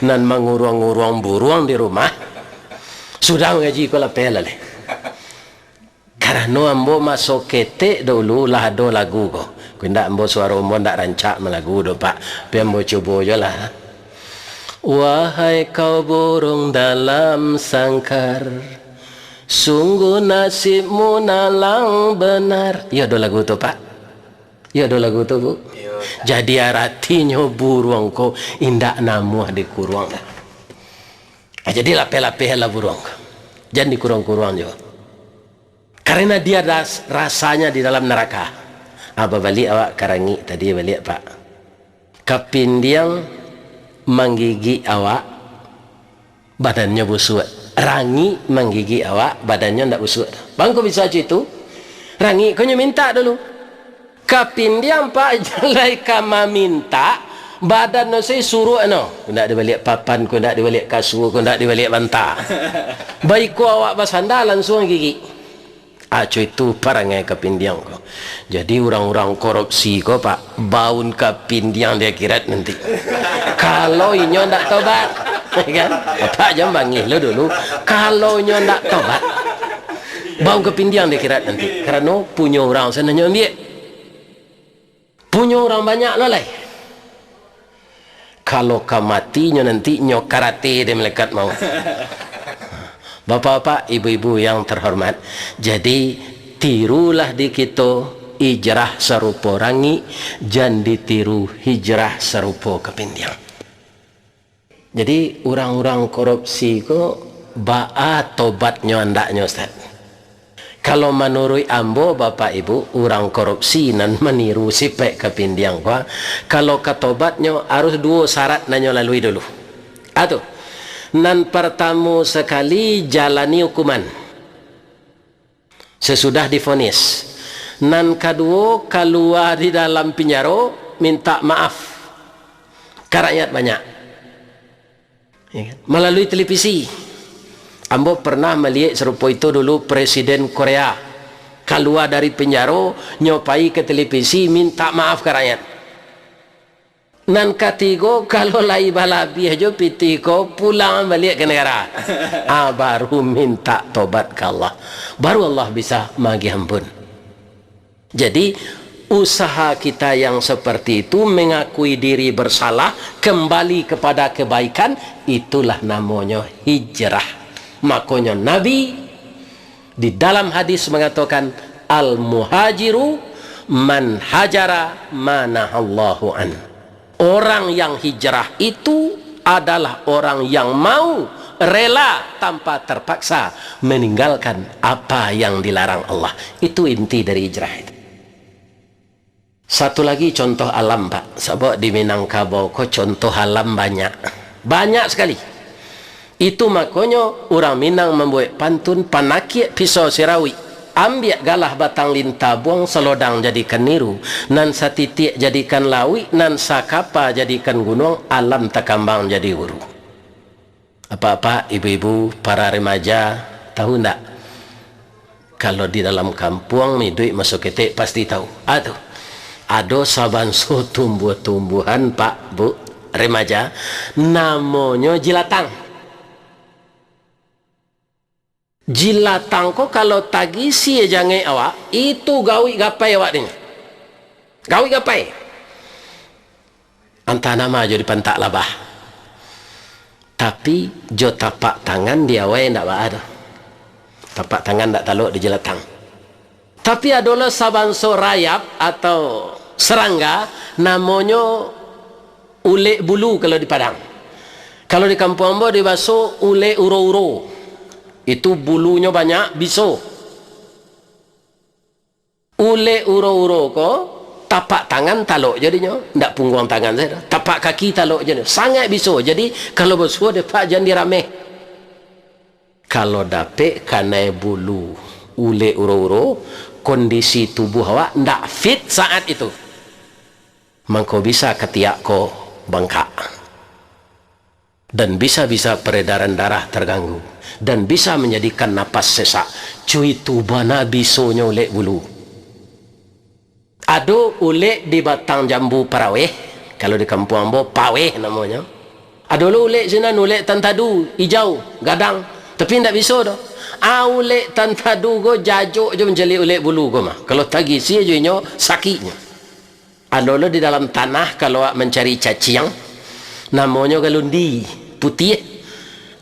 nan manguruang-nguruang buruang di rumah, sudah mangaji ko lapeh lah leh. Karano ambo maso ketek dulu lah ado lagu ko. Ko indak ambo suaro ambo ndak rancak malagu doh, Pak. Tapi ambo cubo jo lah. Wahai kau burung dalam sangkar, sungguh nasibmu nalang benar. Iyo ado lagu tu, Pak. Iyo ado lagu tu, Bu. Iyo, Pak. Jadi aratinyo buruang ko indak namuah dikuruang. Ah, jadi lapeh-lapeh lah buruang ko. Jan dikuruang-kuruang juo. Karena dia ras-, rasanya di dalam neraka. Ah, babaliak awak ka rangik tadi baliak, Pak. Kapindiang manggigik awak, badannyo busuak. Rangik manggigik awak, badannyo ndak busuak. Bangko bisa cak itu? Rangik ko nyo mintak dulu. Kapindiang, Pak, jalai ka mamintak, badan no sai suruak no. Ko ndak dibaliak papan, ko ndak dibaliak kasua, ko ndak dibaliak banta. Baiko awak basanda, lansuang gigik. Aco itu parangai kapindiang ko. Jadi urang-urang korupsi ko, Pak, baun kapindiang di akhirat nanti. Kalau inyo ndak tobat, kan? Apak jan bangih lo dulu. Kalau inyo ndak tobat, Bau kapindiang di akhirat nanti. Karano punyo urang sananyo ambiak. Punyo urang banyak lo lai. Kalau ka mati nyo nanti, nyo karate dek malaikat maut. Bapak-bapak, ibu-ibu yang terhormat, jadi tirulah di kito, hijrah sarupo rangik, jan ditiru hijrah sarupo kapindiang. Jadi, urang-urang korupsi ko baa tobatnyo andaknyo, Ustaz? Kalau manuruik ambo, Bapak Ibu, urang korupsi nan maniru sipek kapindiang ko, kalau ka tobatnyo, harus duo syarat nan nyo lalui dulu. A tu, nan partamo sakali, jalani hukuman sasudah divonis. Nan kaduo, kalua di dalam pinjaro, mintak maaf ka rakyat banyak. Ya kan? Malalui televisi. Ambo pernah maliek sarupo itu dulu, Presiden Korea kalua dari pinjaro, nyo pai ka televisi, mintak maaf ka rakyat. Nan katigo, kalau lai balabiah jo pitih ko, pulang baliak ka nagara. Ah, baru mintak tobat ka Allah. Baru Allah bisa maagiah ampun. Jadi, usaha kita yang seperti itu, mengakui diri bersalah, kembali kepada kebaikan, itulah namonyo hijrah. Makonyo Nabi di dalam hadis mengatakan, "Al-muhajiru man hajara ma nahallahu an." Orang yang hijrah itu adalah orang yang mau, rela, tanpa terpaksa meninggalkan apa yang dilarang Allah. Itu inti dari hijrah itu. Satu lagi contoh alam, Pak. Sabab di Minangkabau ko contoh alam banyak. Banyak sakali. Itu makonyo urang Minang mambuek pantun, panakiak pisau sirawik, ambiak galah batang lintabuang, salodang jadikan niru, nan satitiak jadikan lawik, nan sakapa jadikan gunuang, alam takambang jadi guru. Apak-apak, ibu-ibu, para remaja, tahu ndak? Kalau di dalam kampuang, iduik maso ketek, pasti tahu. Ah, tu. Ado sabanso tumbuh-tumbuhan, Pak, Bu, remaja, namonyo jilatang. Jilatang ko kalau tagisi jangek awak, itu gawik gapai awak dek nyo. Gawik gapai. Antah nan ma jo dipantak labah. Tapi, jo tapak tangan di awai ndak baa doh. Tapak tangan ndak talok di jilatang. Tapi, ado lo sabanso rayap atau serangga, namonyo ulek bulu kalau di Padang. Kalau di kampuang ambo dibaso ulek uro-uro. Itu bulunyo banyak, biso. Ulek uro-uro ko, tapak tangan talok jo dinyo, ndak pungguang tangan sajo, tapak kaki talok jo dinyo, sangaik biso. Jadi, kalau basuo dek Pak, jan dirameh. Kalau dapek kanai bulu ulek uro-uro, kondisi tubuh awak ndak fit saat itu, mangko bisa katiak ko bangkak. Dan bisa-bisa peredaran darah terganggu, dan bisa menjadikan napas sesak. Cuy, tu bana bisonyo ulek bulu. Ado ulek di batang jambu paraweh, kalau di kampuang ambo, paweh namonyo. Ado lo ulek sinan, ulek tantadu, ijau, gadang, tapi indak biso doh. Ah, ulek tantadu ko jajok jo mancaliak ulek bulu ko mah. Kalau tagisi jo inyo, sakiknyo. Ado lo di dalam tanah, kalau awak mancari caciang, namonyo galundi, putiah.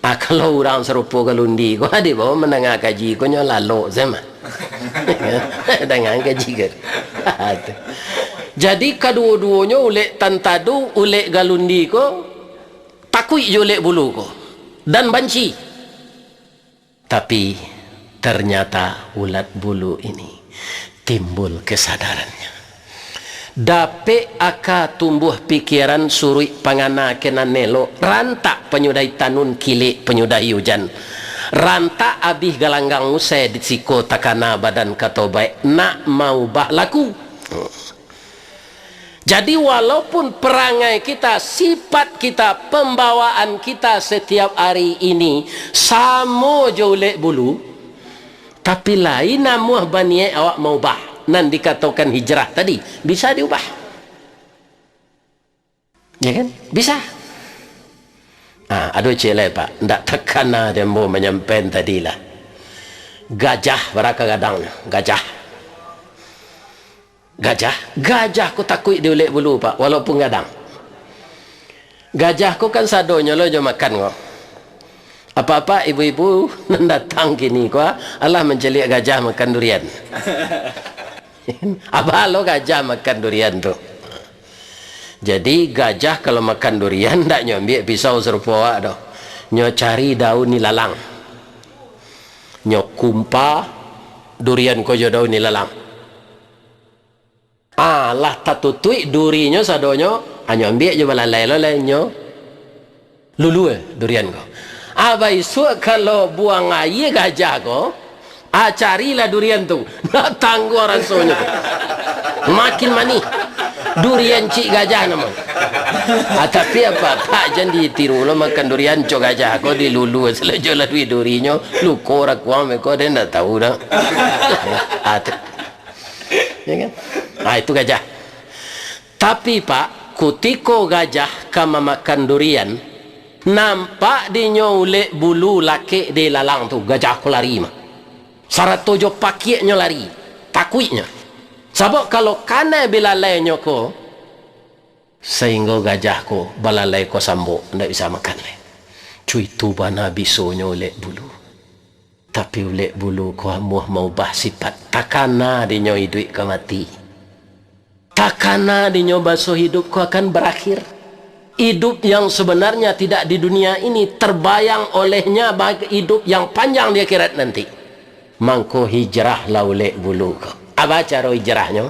Ah, kalau urang sarupo galundi ko, dek bao mandanga kaji ko nyo lalok se mah. Danga kaji ko. Jadi, kaduo-duonyo, ulek tantadu, ulek galundi ko, takuik jo ulek bulu ko, dan banci. Tapi, ternyata ulat bulu ini timbul kesadarannyo. Dapek aka, tumbuah pikiran, suruik pangana ka nan elok, rantak panyudahi tanun, kilek panyudahi ujan. Rantak abih galanggang usai di siko, takana badan ka tobaik, nak maubah laku. Jadi, walaupun perangai kita, sifat kita, pembawaan kita setiap hari ini samo jo ulek bulu, tapi lain namuah baniaik awak maubah. Nan dikatokan hijrah tadi, bisa diubah. Ya kan? Bisa. Ah, ado ciek lai, Pak. Ndak takana dek ambo manyampaian tadi lah. Gajah bara ka gadangnyo, gajah. Gajah, gajah ko takuik di ulek bulu, Pak, walaupun gadang. Gajah ko kan sadonyo lo jo makan ko. Apak-apak ibu-ibu nan datang kini ko, alah mancaliak gajah makan durian. Aba lo gajah makan durian tu. Jadi, gajah kalau makan durian, ndak nyo ambiak pisau sarupo awak doh. Nyo cari daun ilalang. Nyo kumpa durian ko jo daun ilalang. Ah, lah tatutuik durinyo sadonyo, ah, nyo ambiak jo balalai lo lai nyo lulua durian ko. Ah, baisuak kalau buang aia gajah ko, ah, carilah durian tu. Ndak tangguang rasonyo tu. Makin manih. Durian cik gajah namo. Ah, tapi apak-apak jan ditiru lo makan durian cok gajah ko dilulua salejo lalui durinyo, luko rakuang beko, den ndak tahu dah. Ah, tu. Ya kan? Ah, itu gajah. Tapi, Pak, kutiko gajah ka mamakan durian, nampak dinyo ulek bulu lakek di lalang tu, gajah ko lari mah. Sarato jo pakiaknyo lari, takuiknyo. Sabab kalau kanai bilalainyo ko, sahinggo gajah ko balalai ko sambok, ndak bisa makan lai. Cuitu bana bisonyo ulek bulu. Tapi ulek bulu ko amuah maubah sipat, takana dinyo iduik ka mati. Takana dinyo baso hidup ko akan barakhir. Hidup yang sebenarnya tidak di dunia ini, terbayang olehnya bag-, hidup yang panjang di akhirat nanti. Mangko hijrahlah ulek bulu ko. Apa caro hijrahnyo?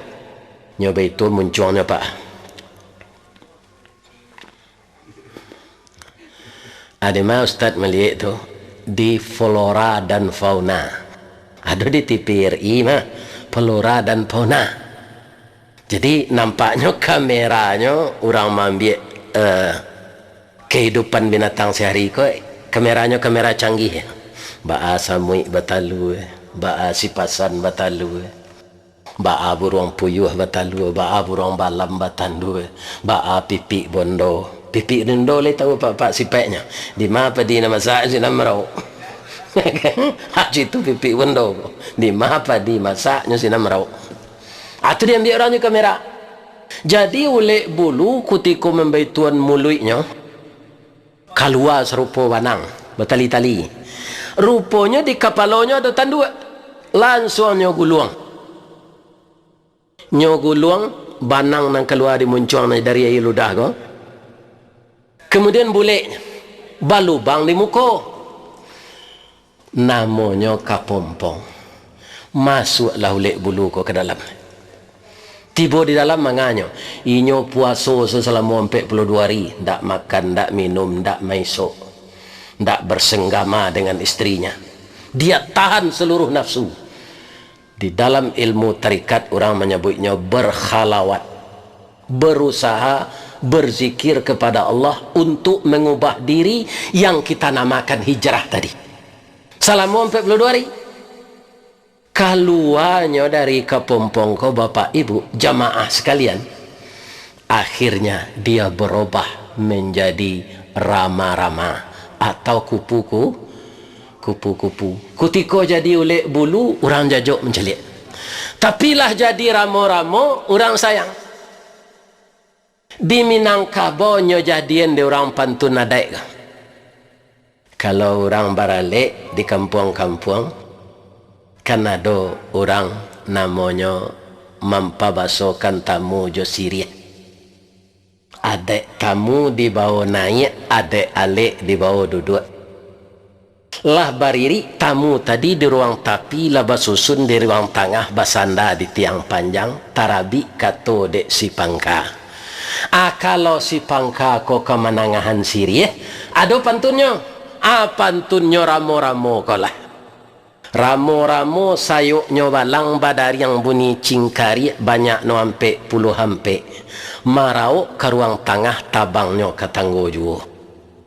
Nyo baitu muncuangnyo, Pak. Ado mah Ustaz maliek tu di flora dan fauna. Ado di T V R I mah, flora dan fauna. Jadi, nampaknyo kameranyo urang maambiak, eh, kehidupan binatang sehari ko, kameranyo kamera canggih. Baa samuik batalua, baa sipasan batalua. Baa buruang puyuah batalua, baa buruang balam batandua, baa pipik bondo. Pipik bondo lai tahu apak-apak sipaiknyo. Di ma padi nan masak, sinan marauk. Hak situ pipik bondo. Di ma padi masaknyo, sinan marauk. Ah, tu diambiak urang jo kamera. Jadi, ulek bulu kutiko mambaituan muluiknyo, kalua sarupo banang, batali-tali. Ruponyo di kapalonyo ado tanduak. Lansuang nyo guluang. Nyo guluang, banang nan kalua di muncuang dari aia ludah ko. Kamudian, buleknyo balubang di muko. Namonyo kapompong. Masuaklah ulek bulu ko ka dalam. Tibo di dalam manganyo, inyo puaso sasalamo ampek puluah duo ari, ndak makan, ndak minum, ndak maisok, ndak bersenggama dengan istrinya. Dia tahan seluruh nafsu. Di dalam ilmu tarikat, urang manyabuiknyo berkhalawat, berusaha berzikir kepada Allah untuk mengubah diri yang kita namakan hijrah tadi. Salamo ampek puluah duo ari. Kaluanyo dari kapompong ko, Bapak Ibu, jamaah sekalian, akhirnya dia berubah menjadi rama-rama atau kupu-ku-, kupu-kupu. Kutiko jadi ulek bulu, urang jajok mancaliak. Tapi lah jadi ramo-ramo, urang sayang. Di Minangkabau nyo jadian dek urang pantun adaik ko. Kalau urang baralek di kampuang-kampuang, kan ado urang namonyo mampabasokan tamu jo siriah. Adaik tamu dibawo naiak, adaik alek dibawo duduak. Lah baririk tamu tadi di ruang tapi, lah basusun di ruang tangah, basanda di tiang panjang, tarabik kato dek si pangka. Ah, kalau si pangka ko ka manangahan siriah, ado pantunnyo. Ah, pantunnyo ramo-ramo ko lah. Ramo-ramo sayoknyo balang badariang bunyi cingkariak, banyaknyo ampek puluah ampek. Maraok ka ruang tangah, tabangnyo ka tanggo juo.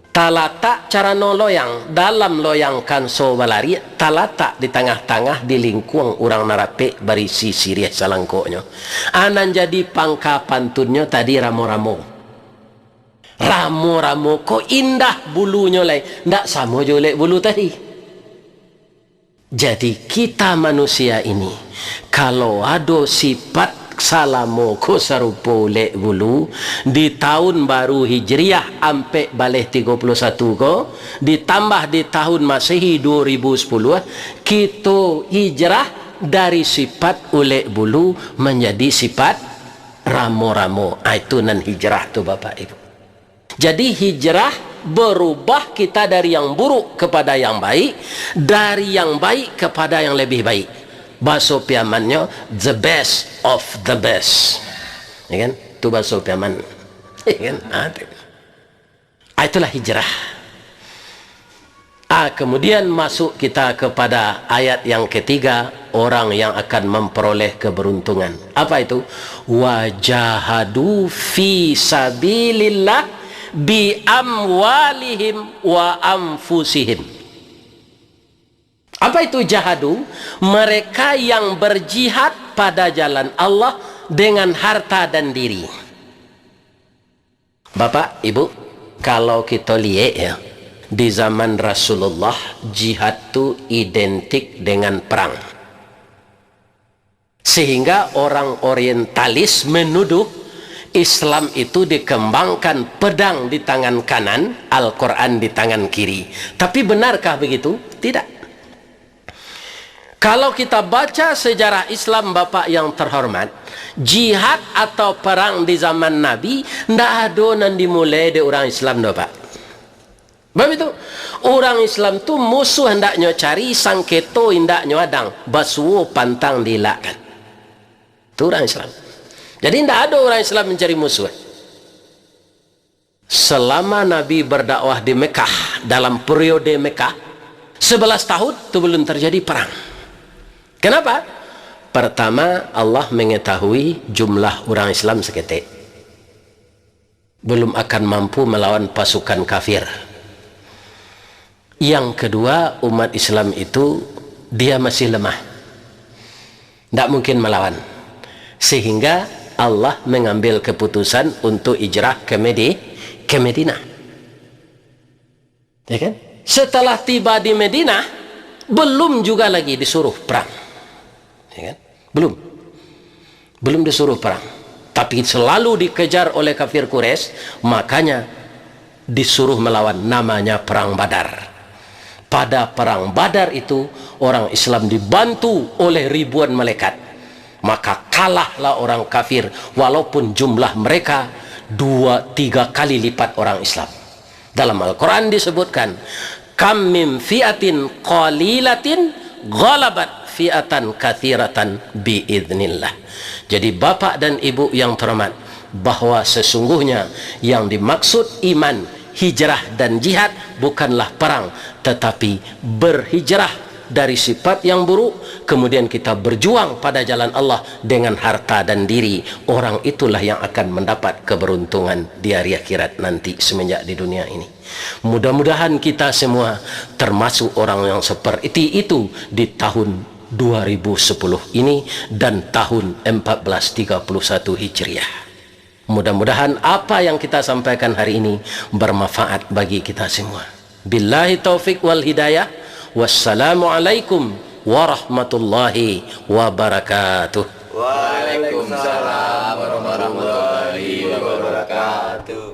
Talatak carano loyang, dalam loyang kanso balariak, talatak di tangah-tangah, di lingkuang urang nan rapek, barisi siriah salangkoknyo. A nan jadi pangka pantunnyo tadi ramo-ramo. Ramo-ramo ko indah bulunyo lai, ndak samo jo ulek bulu tadi. Jadi, kita manusia ini, kalau ado sifat salamo ko sarupo ulek bulu, di tahun baru Hijriah ampek baleh tigo puluah satu ko, ditambah di tahun Masehi duo ribu sapuluah, kito hijrah dari sifat ulek bulu manjadi sifat ramo-ramo. Ah, itu nan hijrah tu, Bapak Ibu. Jadi, hijrah berubah kita dari yang buruk kepada yang baik, dari yang baik kepada yang lebih baik. Baso Piamannyo, the best of the best. Ya kan? Tu baso Piaman. Ya kan? Ah, tu. Ah, itulah hijrah. Ah, kemudian masuk kita kepada ayat yang ketiga, orang yang akan memperoleh keberuntungan. Apa itu? "Wajahadu fi sabilillah bi amwalihim wa anfusihim." Apa itu jahadu? Mereka yang berjihad pada jalan Allah dengan harta dan diri. Bapak, Ibu, kalau kito liek, ya, di zaman Rasulullah, jihad tu identik dengan perang. Sehingga orang orientalis menuduh Islam itu dikembangkan pedang di tangan kanan, Al-Quran di tangan kiri. Tapi benarkah begitu? Tidak. Kalau kita baca sejarah Islam, Bapak yang terhormat, jihad atau perang di zaman Nabi, ndak ado nan dimulai dek urang Islam doh, Pak. Sebab itu, urang Islam tu musuh hendaknyo cari, sangketo indaknyo adang, basuo pantang dielakkan. Tu urang Islam. Jadi, ndak ado urang Islam mencari musuh. Selama Nabi berdakwah di Mekah, dalam periode Mekah, sebelas tahun tu belum terjadi perang. Kenapa? Pertama, Allah mengetahui jumlah urang Islam saketek. Belum akan mampu melawan pasukan kafir. Yang kedua, umat Islam itu dia masih lemah. Ndak mungkin melawan. Sehingga Allah mengambil keputusan untuk hijrah ke Medi-, ke Madinah. Ya kan? Setelah tiba di Madinah, belum juga lagi disuruh perang. Ya kan? Belum. Belum disuruh perang. Tapi selalu dikejar oleh kafir Quraisy, makanya disuruh melawan, namanya Perang Badar. Pada Perang Badar itu, orang Islam dibantu oleh ribuan malaikat. Maka kalahlah orang kafir, walaupun jumlah mereka dua, tiga kali lipat orang Islam. Dalam Al-Quran disebutkan, "Kam min fi'atin qalilatin ghalabat fi'atan katsiratan biiznillah." Jadi, Bapak dan Ibu yang terhormat, bahwa sesungguhnya yang dimaksud iman, hijrah, dan jihad bukanlah perang, tetapi berhijrah dari sifat yang buruk, kemudian kita berjuang pada jalan Allah dengan harta dan diri. Orang itulah yang akan mendapat keberuntungan di hari akhirat nanti semenjak di dunia ini. Mudah-mudahan kita semua termasuk orang yang seperti itu di tahun dua ribu sepuluh ini dan tahun empat belas tiga puluh satu Hijriah. Mudah-mudahan apa yang kita sampaikan hari ini bermanfaat bagi kita semua. Billahi taufik wal hidayah. Wassalamualaikum warahmatullahi wabarakatuh. Waalaikumsalam warahmatullahi wabarakatuh.